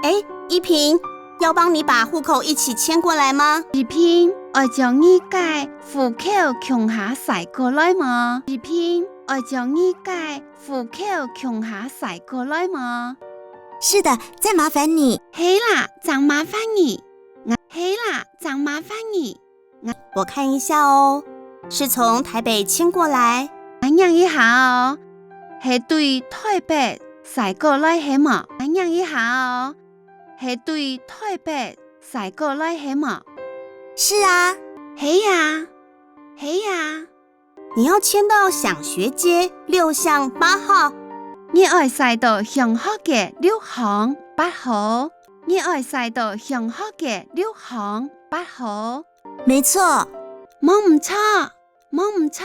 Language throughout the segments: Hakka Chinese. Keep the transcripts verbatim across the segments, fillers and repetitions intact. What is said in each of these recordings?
哎，依萍，要幫你把戶口一起遷過來嗎？依萍，愛將你个戶口共下徙過來無？依萍，愛將你个戶口共下徙過來無？是的，再麻煩你。係啦，正麻煩你。係啦，正麻煩你。 我看一下哦，是從台北遷過來。𠊎䀴一下哦，係對台北徙過來係無？𠊎䀴一下哦，係對台北徙過來係無？是啊。係啊，係啊。你要遷到享學街六巷八號。你愛徙到享學街六巷八號。你愛徙到享學街六巷八號。 沒錯。無毋著，無毋著。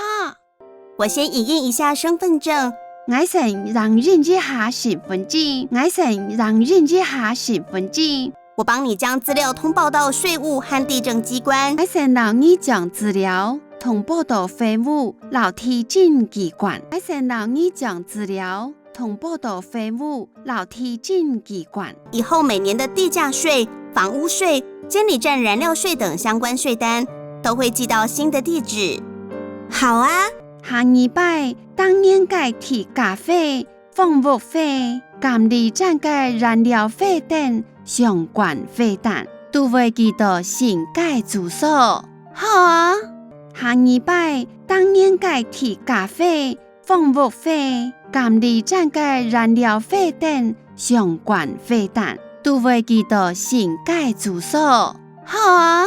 我先影印一下身份證。𠊎先影印一下身份證，𠊎先影印一下身份證。我幫你將資料通報到稅務和地政機關。𠊎先摎你將資料通報到稅務摎地政機關。𠊎先摎你將資料 通報到稅務摎地政機關。以後每年的地價稅、房屋稅、監理站燃料稅等相關稅單，都會寄到新的地址。好啊。下二擺，逐年个地價稅、房屋稅、監理站个燃料稅等相關稅單，都會寄到新个住所。好啊。下二擺，逐年个地價稅、 房屋稅、監理站个燃料稅等相關稅單，都會寄到新个住所。好啊。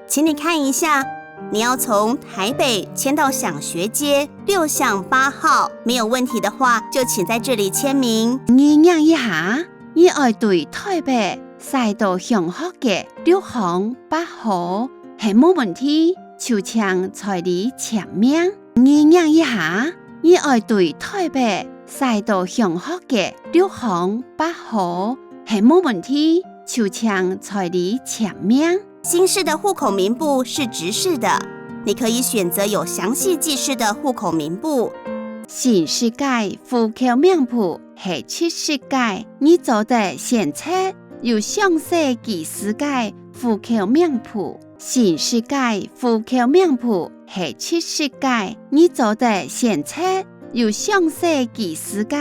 請你看一下，你要從台北遷到享學街六巷八號，沒有問題的話，就請在這裡簽名。你䀴一下，你愛對台北徙到享學街六巷八號，係無問題，就請在這簽名。 你䀴一下，你愛對台北徙到享學街六巷八號，係無問題，就請在這簽名。新式的戶口名簿是直式的，你可以選擇有詳細記事的戶口名簿。新式个戶口名簿係直式个，你做得選擇有詳細記事个戶口名簿。 新式个戶口名簿係直式个，你做得選擇有詳細記事个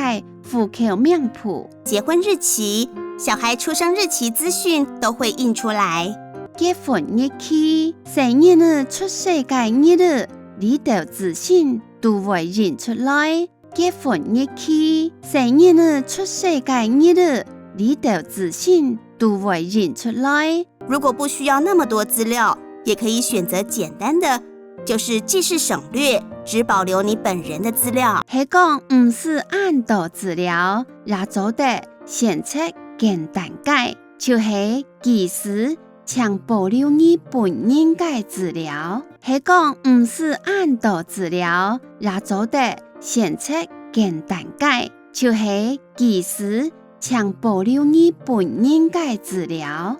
戶口名簿。結婚日期、小孩出生日期資訊都會印出來。結婚日期、細人仔出世个日仔，這兜資訊都會印出來。 結婚日期、細人仔出世个日仔，這兜資訊都會印出來。如果不需要那麼多資料，也可以選擇簡單的，就是記事省略，只保留你本人的資料。係講毋使恁多資料，也做得選擇簡單个，就係記事 淨保留你本人个資料。係講毋使恁多資料，也做得選擇簡單个，就係記事淨保留你本人个資料。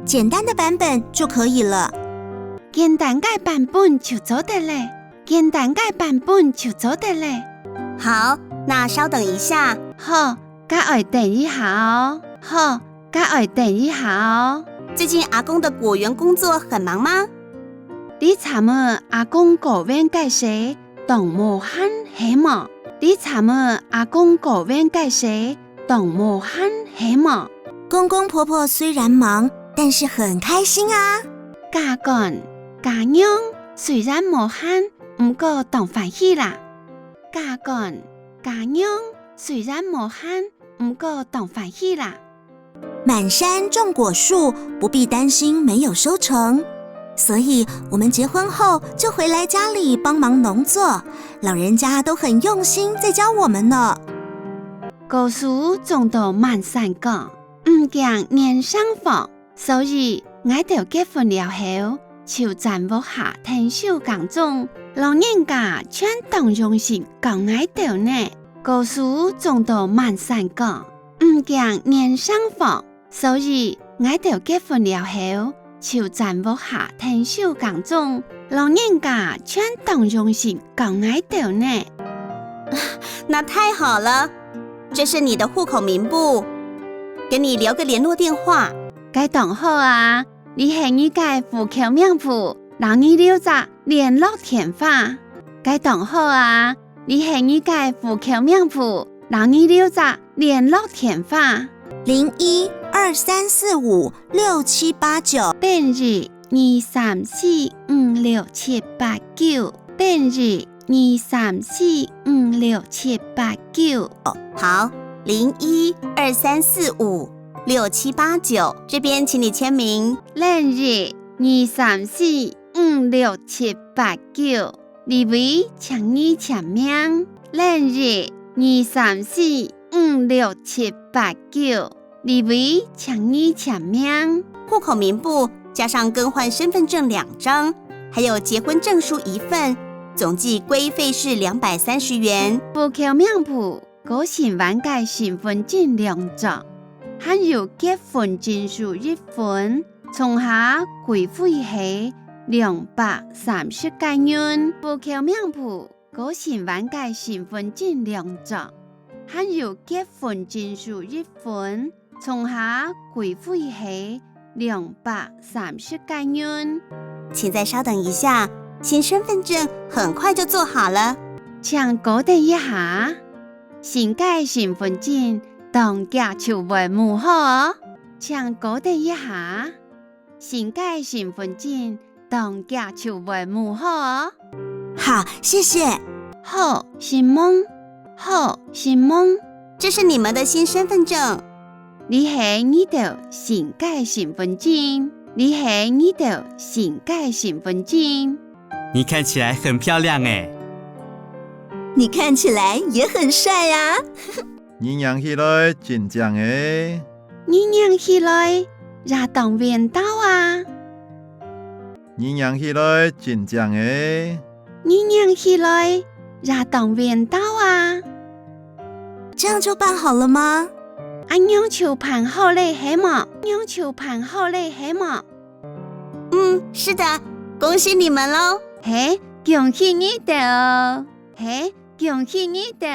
簡單的版本就可以了。簡單个版本就做得了。簡單个版本就做得了。好，那稍等一下。好， 該愛等一下哦。好，該愛等一下哦。最近阿公的果園工作很忙嗎？這站仔阿公果園个事當無閒係無？這站仔阿公果園个事當無閒係無？公公婆婆雖然忙，但是很開心啊。家官、家娘雖然無閒，毋過當歡喜啦。家官、家娘雖然無閒， 毋過當歡喜啦。滿山種果樹，不必擔心沒有收成。所以我們結婚後就回來家裡幫忙農作，老人家都很用心在教我們呢。果樹種到滿山崗，毋驚𫣆生荒。 所以，𠊎兜結婚了後，就轉屋下𢯭手耕種，老人家全當用心教𠊎兜呢。果樹種到滿山崗，毋驚𫣆生荒。所以，𠊎兜結婚了後，就轉屋下𢯭手耕種，老人家全當用心教𠊎兜呢。那太好了，這是你的戶口名簿。給你留個聯絡電話。該當好啊，這係你个戶口名簿，摎你留隻聯絡電話。該當好啊，這係你个戶口名簿，摎你留隻聯絡電話。零一二三四五六七八九。零一二三四五六七八九。零一二三四五六七八九。好，零一二三四五六七八九，這邊請你簽名。零一二三四五六七八九，這位請你簽名。零一二三四五六七八九，這位請你簽名。戶口名簿加上更換身份證兩張，還有結婚證書一份，總計規費是兩百三十元。戶口名簿過新換个身份證兩張，還有結婚證書一份，總下規費係兩百三十个銀。戶口名簿過新換个身份證兩張，還有結婚證書一份，總下規費係兩百三十个銀。請再稍等一下，新身份證很快就做好了。請稍等一下，新个身份證當遽就會舞好哦。請稍等一下，新个身份證當遽就會舞好哦。好，謝謝。好，承蒙。好，承蒙。這是你們的新身份證。這係你兜新个身份證。這係你兜新个身份證。你看起來很漂亮欸。你看起來也很帥啊。你䀴起來真靚欸。你䀴起來也當緣投啊。你䀴起來真靚欸。你䀴起來也當緣投啊。這樣就辦好了嗎？恁樣就辦好了係無？恁樣就辦好了係無？嗯，是的，恭喜你們囉。係，恭喜你兜。係，恭喜你兜。